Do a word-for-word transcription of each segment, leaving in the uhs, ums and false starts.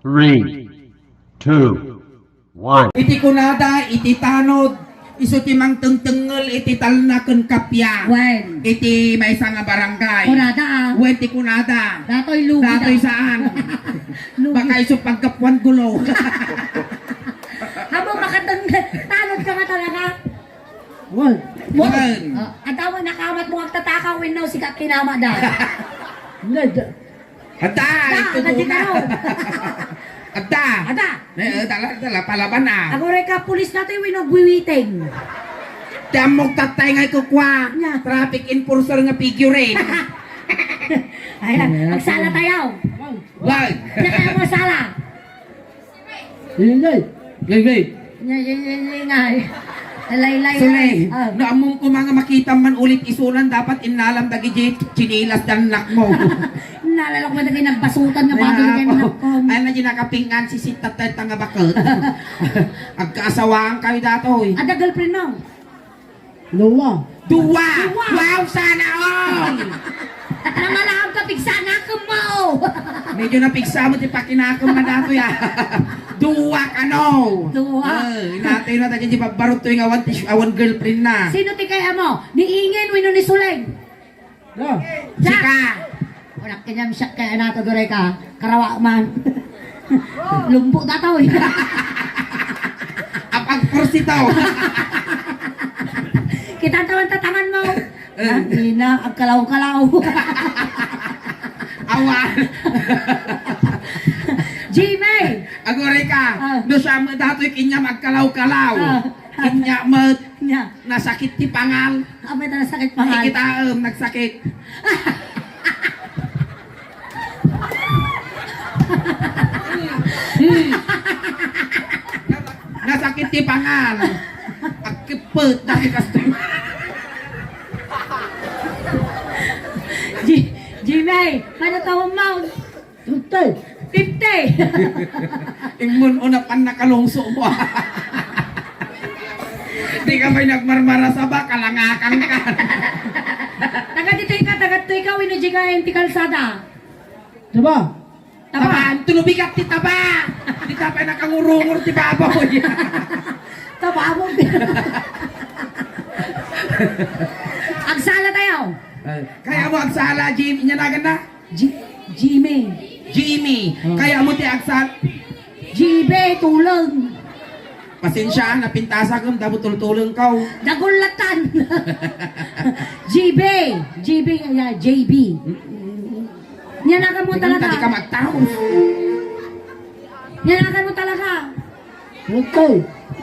Three, two, one. Iti kunada, iti tanod, isu ti mangtengtengngel iti talna ken kappia. Wen. Iti maysa nga barangay. Kunada, ah. Wen ti kunada. Datoy lugi. Datoy da. Saan? Lugi. Baka isu paggapuan gulo. Habang makatengngel, tanod ka nga talaga. Wen. Wen. Ah, adda met nakamatmo agtataka wenno sika kinamada. Adda, adda, ito di duna. Adda. Adda. Eh, eh, dala, dala, palaban, ah. Aguray ka, pulis na tayo, wenno agwiwiting. Ti ammok tattay nga ikukua. Nya. Traffic enforcer nga figurine. Ay, agsala tayo. Wag. Diak kayat magsala. Ingay. Ingay. Nya, nya, nya, nya, ingay. Laylay, Sule, ah. No ammom koma nga makitam man ulit isunan, dapat innalam dagiti tsinelas ti annakmo. Innalam met dagiti nagbasutan nga bagay ken annakko. Ay, na di nakapingan, sisitta tayo nga baket. Agkaasawaankayo datoy. Adda girlfriendmo? Dua. Dua! Dua! Wow, sana all! Namalaam ka, pigsa, nakemmo! Medyo napigsa mo ti pakinakem na datoy, ah. Dua kano! Dua. Eh, inatay na tayo di babbarot to yung awan, tis-, awan girlfriend na. Sino ti kayatmo? Ni Ingen wenno ni Suleng? Da. Sika! Wala kanyam siya kaya nato, duray ka. Karawa man. Lumbo datoy. Apag porsi tao. Kita tawan tatangan mo. Eh. Ang ina, agkalaw-kalaw. Awan. Jimmy! Aguray ka. Ah. No siya mo datoy kanyam agkalaw-kalaw. Ah. Kanya met. Nya. Nasakit ti pangal. Apay ta nasakit pangal? Ay, kitaem, nagsakit. Hmm. Nasakit ti pangal. Agkippet, dati kastoy. Ji-, Jimmy, ano tawag mo? Fifty. Fifty! Ingmun una pan nakalungso mo. Di ka pa'y nagmarmarasa ba? Kalangakan ka. Taga ditoy ka, taga ditoy ka, wenno di ka ti kalsada? Taba. Taba. Taba, ang tulubigat ti taba. Di ka pa'y nakangurungur ti baboy. Taba mo. Agsala tayo. Ay. Kaya mo agsala, Jim. Inyanagan na? Ji-, Jimmy. Jimmy. Oh. Kaya mo ti agsal-, G B, tulong. Pasensya, napintasak, um, damo tultulong ka, oh. Dagullatan. G B. G B, yeah, J B. Inyanagan mo talaga. Di ka magtaros. Inyanagan mo talaga. Lutay.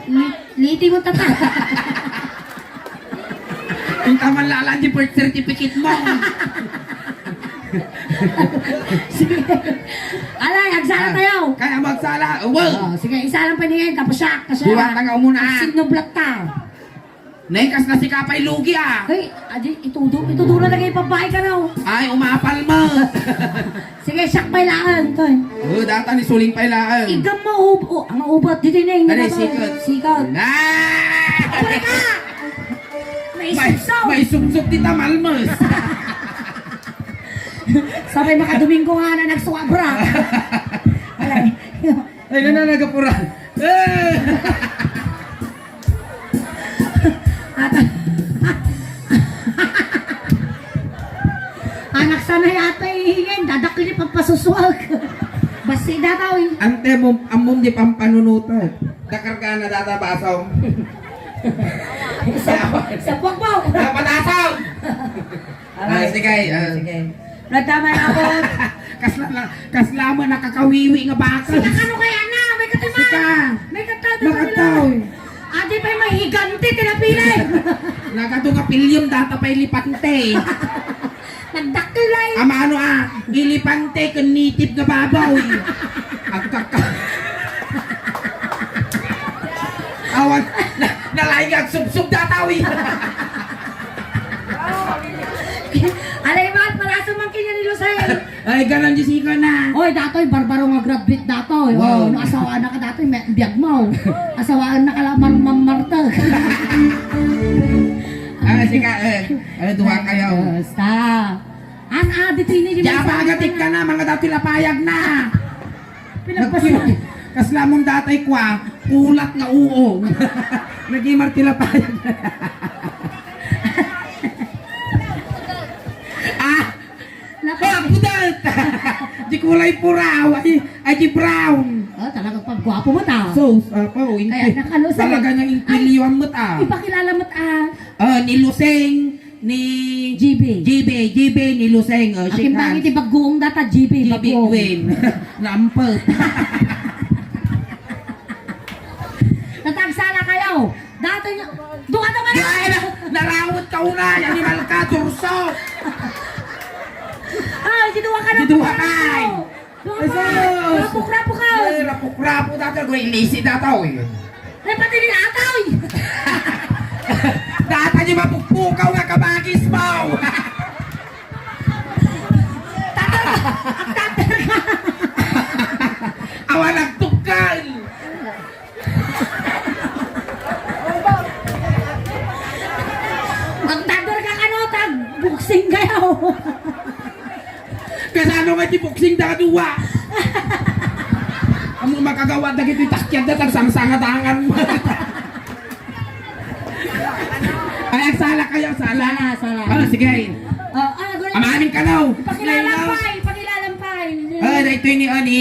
Li-, liti mo, tata. Inta man lalan di birth certificate mo. Sige. Alay, agsala tayo. Kaya magsala. Uwe. Oh, sige, isa lang pa niyan, tapos siya. Kasi, duwa ta nga umuna. Sinublat ta. Nay, kas na si Kapay Lugi, ah. Ay, adi, itudo, itudo na lagi yung babae ka, no? Ay, umapal mo. Sige, siak pay laeng, toy. Oh, data ni Suling pay laeng. Igam mo, ub-, oh, ang ubat, dito na yung Ano, nababa-, sikat? Sikat. Na! Wala ka! May May, subsob. May subsob ti tamalmos. Sabay makadomingo nga na nagsuabra. Alay. Ay, na, na, nagapura. Eh! At, anak sanay ata iingin, dadakkel ni pagpasusuag. Basta dataw eh. Ante mo, amom di pampanunuto. Dakarga na data baso. Sa, sa pokpok. Napatasaw! Ah, sige, ah. Sige. Nagtama na ako. Kasla, kasla mo nakakawiwi nga bakal. Sika, ano kaya na? May katima. Sika. May katado pa nila. Makataw. Adi pa'y mahigante, tinapilay. Nagado nga pilyem, data pa'y lipante. Nagdakkel ay. Amano, ah, ilipante ken native nga baboy. Agkaka-, awan, na, nalaing agsubsob dataw, eh. Alay, bakit parasa man kanya ni Lucille? Ay, ganan di sika na. Oy, datoy, barbaro nga graduate datoy. Wow. Oh, no, asawaan na ka datoy, may biag mo. Asawaan na ka lang, mar-, mar-, martag. Ah, sika, eh. Ano, duha kayo? Basta. An, ah, dito ini, di ba? Diya ba agatik ka na, mga datoy lapayag na. Pinagpasya. Nagki-, kasla mong datay kwa, kulat nga uong. Nagimar ti lapayag. Ah! Naka- Ah, pudat! Di kulay puraw, ay, ay, di brown. Oh, talagang pagwapo mo ta. So, ah, pa, oh, Kaya inki-, nakano sa talaga nga inkwiliwan mo ta. Ipakilala mo ta. Ah, ni Luseng, ni G B. G B, G B, ni Luseng, oh, Akin shake bagi hands. Ti bagong data, G B, G B bagong. Queen. Nampet. Natagsala kayo. Dati nga, duha naman. Ay, na-, narawat ka una, animal ka, turso. Ay, di duha ka na. Di duha ka, ay. Duha ka. Ay, sus. Rapok-rapok ka. Ay, rapok-rapok, dati ko ilisi data, oy. Ay, pati ni Ataw, oy. Data niyo mapukpukaw nga kabagis mo. Tater-, tater ka. Awan nagtukal. Ang tater ka kano, tag boxing kayo. Kasano nga ti boxing da duwa? Amo makagawa dagiti takyad da, tagsangsanga dangan. Ay, agsala kayo, agsala. Sala, sala. Ah, sige. Oh, ah, gulay. Amanin ka daw. Pakilalampay, pakilalampay. Ah, daytoy ni, ah, ni,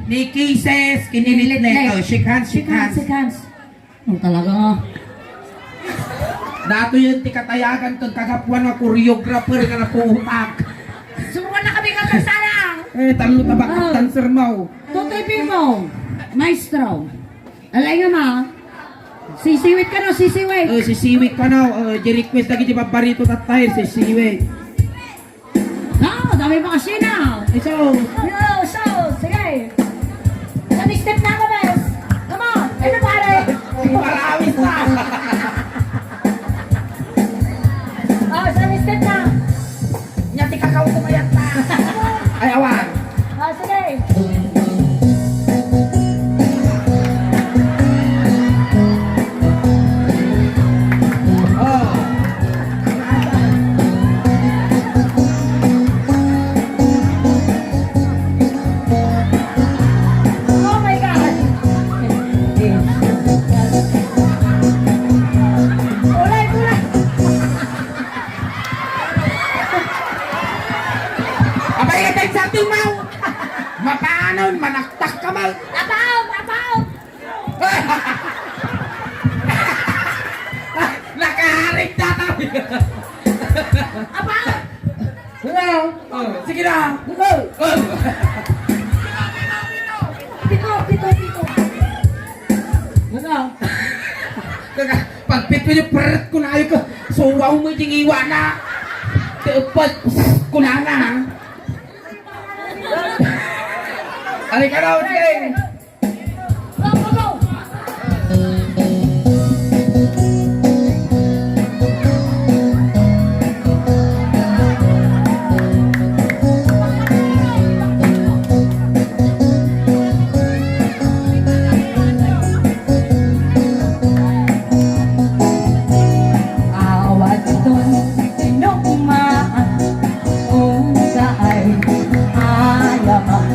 ni Cases, kinilit na ito. Shake hands, shake hands. Shake hands, shake hands. Ang talaga nga. Datoy ti katayagan ken kagapuan nga choreographer nga naputak. Suruan na kami nga kasala. Eh, talo tabak Oh. dancer mo. Totoy Pimo, maestro. Alay nga ma. Sisiwit ka na, sisiwit. Oh, sisiwit ka na. Oh, di request lagi di paborito tatay, sisiwit. Ah, dami pa kasi na. Iso. Yo, so, sige. Sa step na, Gomez. Come on. Ano, pare? Marawis na. Oh, sa step na. Nya, ti kakaw ko mayat na. Ay, awan. Ah, sige. Oh. Oh my God! Ulay, ulay! Abay, atay sa timaw! Mapanon, manaktak ka, mal- Apaw! Apaw! Nakaharing tatang. Apa? Hello? Oh, sige na. Hello? Oh. Pito, pito, pito. Hello? Kaka-, pagpito niyo, peret ko na ayo ka. Suwaw mo yung iwa na. Tepet, kunana. Ari ka daw, Jeng. Awan ton tinukmaan, unsaay ayaman.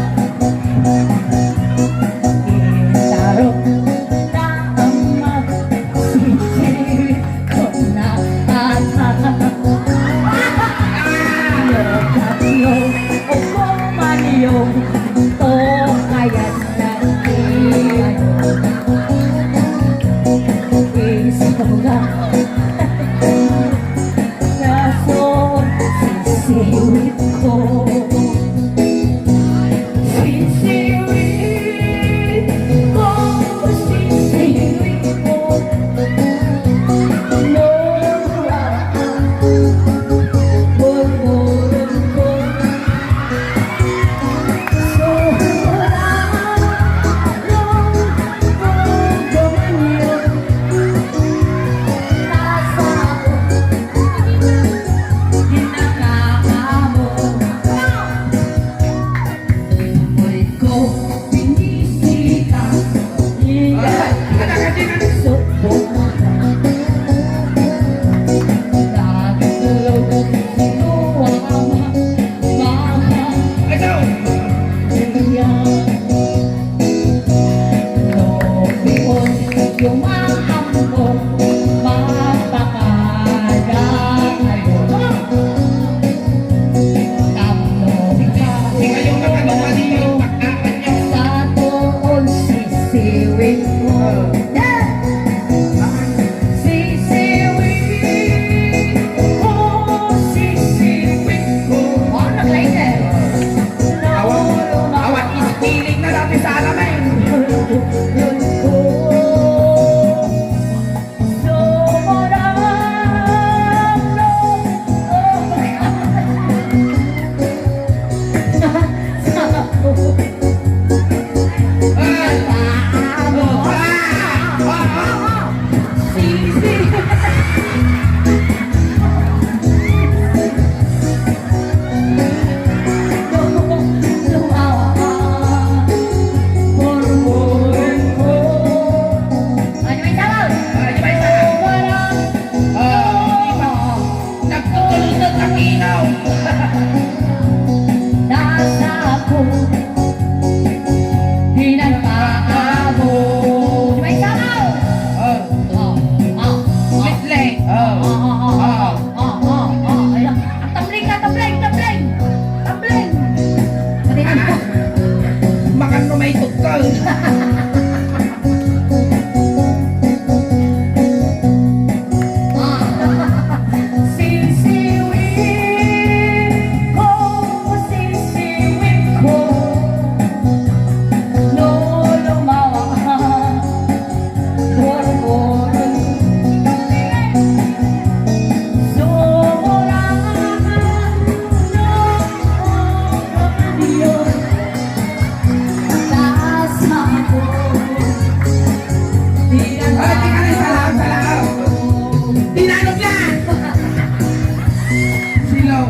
Silo.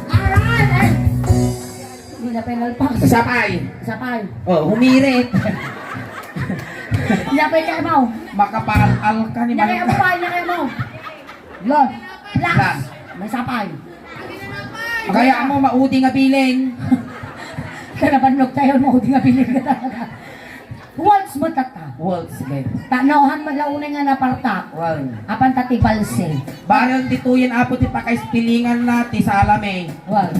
Aray! Ay! Hindi na penal pa. Sapay. Sapay. Oh, humirit. Hindi na penal mo. Makapal-al ka ni Hindi na kaya mo pa, hindi na kaya mo. Yun. Plus. Plus. May sapay. Kaya mo, maudi nga bilin. Kanabannog tayo, maudi nga bilin ka talaga. Waltz mo, tata. Waltz, sige. Tanawan mo, launay nga napartak. Well. Apan ta ti balse. Barang ditoyen, Apo, ti pakaispilingan na, ti salami. Well.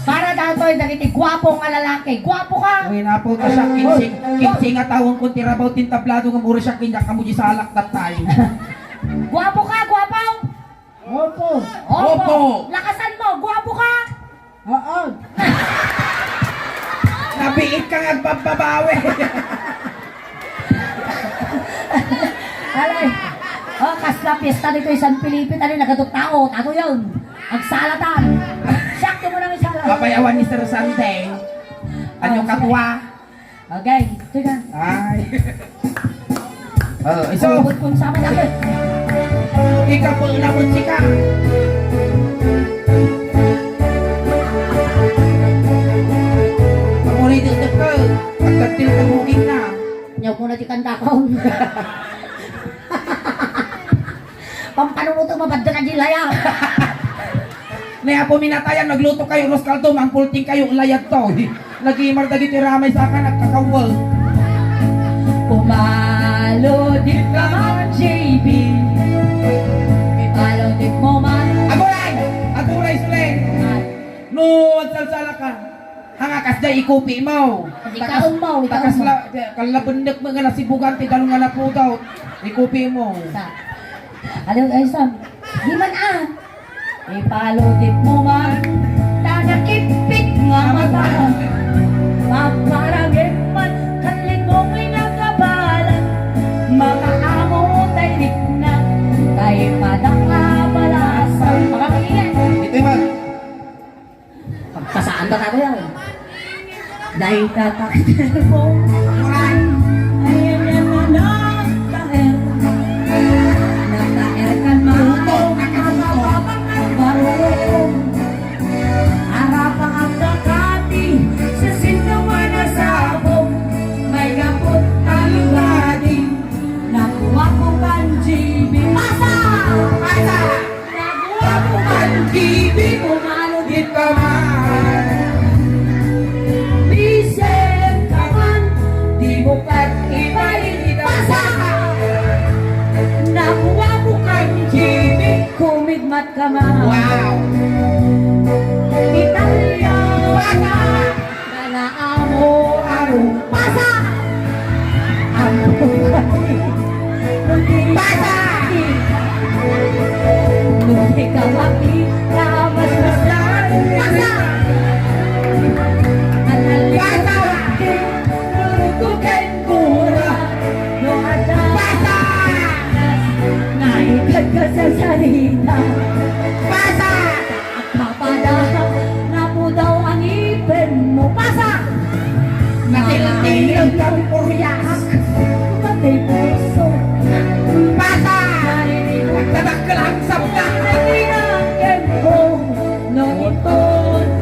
Para datoy, dagiti guwapo nga lalaki. Guwapo ka! Uy, Apo, ta siya, kinse, kinse nga tawen ko ti rabaw, ti entablado nga mura siya, kinyak kamo di salak, tatay. Guwapo ka, guwapo! Opo. Opo. Opo. Lakasan mo, guwapo ka. Oo. Nabiit ka nga agbababawi. Alay. Oh, kasla pista dito San Felipe, tadi nagaduktao, tato yun. Agsalatan. Sakto mo nang isala. Papayawan ni Sir Sunday. Ano Oh, ka sige. Tuwa? Okay, ito na. Ay. Oh, iso. Ubod kung sama natin. Ikaw po, labot sika. Ako na yung dagdag ka. Pagkagpil ka booking na. Nyaw ko na di kandakong. Pampanunuto, mabadda ka di laya. Ni Apo minatayan, nagluto kayo, Ros Kaldo, mangpulting kayo, layad to. Nagimar dagiti ramay sa akan, nagkakawal. Pumalo di ka man, J B. Ipalo di mo man. Aguray! Aguray, Sulen! Ay. No, agsalsala ka. Hanga kasdiay ikupi mo. Ikaon mo, ikaon mo. Takas la, kallabendek mo nga nasibugan ti dalong nga napudaw. Ikupi mo. Sa. Ano, ay, Sam? Di man, ah. Ipaludip mo man, ta nakipit nga mata. Paparangin man, kanlit mo kay nakabalan. Mga amo tay dikna, tay padang abalasan. Pakakinggan. Ito, Iman. Pagpasaan ta tayo yan. Dahil tatakder mo. Ayan yan na nagtaer. Nagtaer kan mato. Baro. Arapa ang kakati. Sa sino man nasabog. May kapot talubadi. Nakuha ko kan G B. Pasa! Pasa! Naguwapo kan G B, pumalo di ka man. Bisan ka man, di mo kat ibalita. Pasa! Naguwapo kan G B, kumigmat ka man. Wow! Italya. Pasa! Kana amo, aro. Pasa! Amo, aro. Pasa! Nung di ka makita, mas masdan. Pasa! Pasa! Naikat ka sa sarita. Pasa! Naikat ka sa sarita. Pasa! Kapada, napudaw ang ngipin mo. Pasa! Natiltilag ang puryak. Pati puso. Pasa! Narinig mo. Nagdadakkel ang sabta. Narinig ang kempo. No ito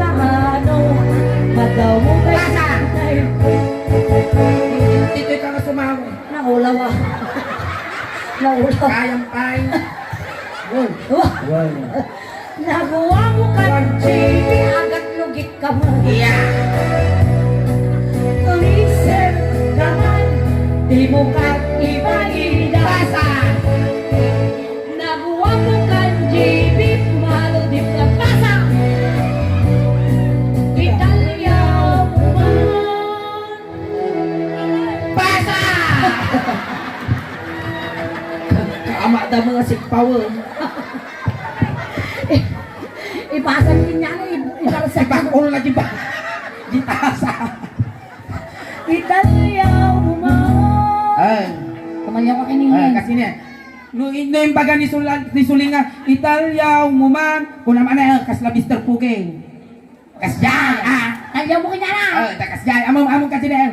sa ano, madaw mo kay Pasa! Patay. Dito ka nga sumawa. Naulaw, ah. Naulaw. Kayang pay. Uy. Wah. Uy. Naguwa mo kan J P, agat lugit ka mo. Yeah. Tumisip ka man, di mo ka ibalida. Pasa. Naguwa mo kan J P, malo di ka pasa. Italya mo man. Pasa! Kaamada mo nga sigpawen. Ipasa niya na, i-, ibarsa. Ibakol na di ba? Di pasa. Italya mo man. Ay. Tumalyaw ka kini. Ay, kasi niya. No, no, imbaga ni Sulan-, ni Suling nga, "Italya mo man." Kuna man na, kasla Mister Puking. Kasdiay, ah. Talyaw mo kanya na. Oh, ta kasdiay. Among, among kasi na.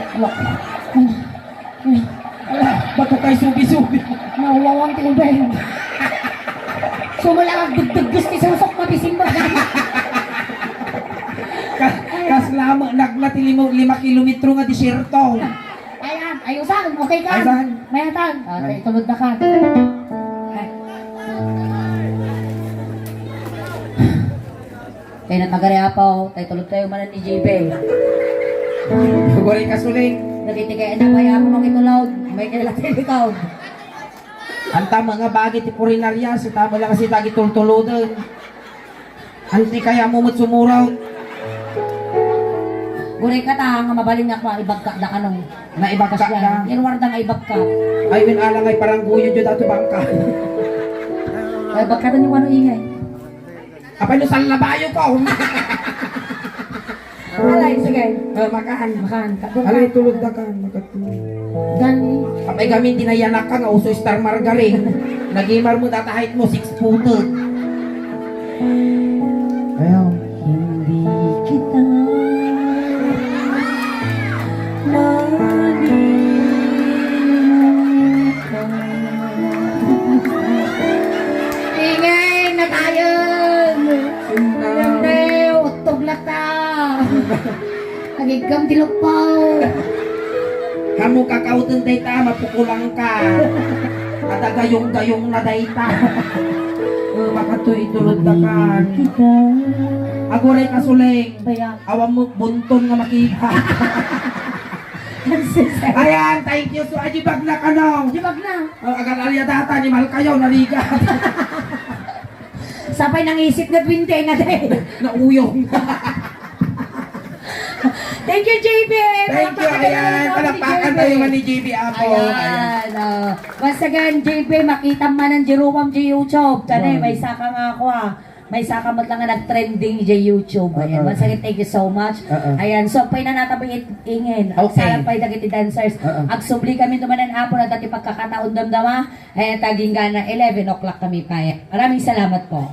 Ala, ala. Bato kay subi-subi. Nauwawan ti ubing. Sumala agdegdegges ti susok, mabisin mo. Ka-, kasla met nagna ti lima, lima kilometro nga disyerto. Ayan, ayusan, okay ka? Ayusan. Mayatan. Ah, Ay. Tulod na ka. Ay. Kay natagari apaw, tay tulod tayo manen ni J P. Uray ka, Suling. Nagiti kay na pay ako makitulod. May kay latin ikaw. Anta mga bagi ti purinarya, si tama lang kasi tagi tultuluden. Anti kaya mo met sumuraw? Uray ka ta, nga mabalin nga ako, ibagka da kanong. Naibagka da? Irwar da nga ibagka. Ay, win ala ngay parang guyo dyan ato bangka. Ay, bagka da ni wano ingay. Apay no sallabayo ko? Alay, sige. Eh, makan. Makan. Alay, tulog da kan. Makatulog. Gani. Apay gamin, dinayanak ka nga uso star margarine. Nagimar mo, datahit mo, six footed. Ayaw. Hindi kita malimutan. Ingay na tayo. Sentaw. Sentaw, uttog na ta. Nagiggam ti luppaw. Kamo kakauten dayta, mapukulang ka. Ada gayong-gayong na dayta. Eh, makatoy itulod na kan. Aguray ka, Suling. Baya. Awan mo bunton nga makita. Ayan, thank you. So, ajibag na kano. Jibag na. Oh, agal-alya data ni Malkayaw, naligat. Sapay nangisit nga twenty na day. Nauyong. Thank you, J P. Thank you, palakpakan tayo ayan. Naman ni J P. Palakpakan tayo man ni J P Apo. Ayan, oh. Once again, J P, makita manen di ruwam di YouTube. Tanay, wow. May saka nga ako, ah. May saka met lang nga nag-trending di YouTube. Ayan. Oo. Once again, thank you so much. Oo. Ayan, so, pay na natabi it-, ingen. Okay. Sarap pay dagiti dancers. Oo. Agsubli kami dumanan, Apo, na dati pagkakataon damdama. Ayan, taging gana, eleven o'clock kami pa. Maraming salamat po.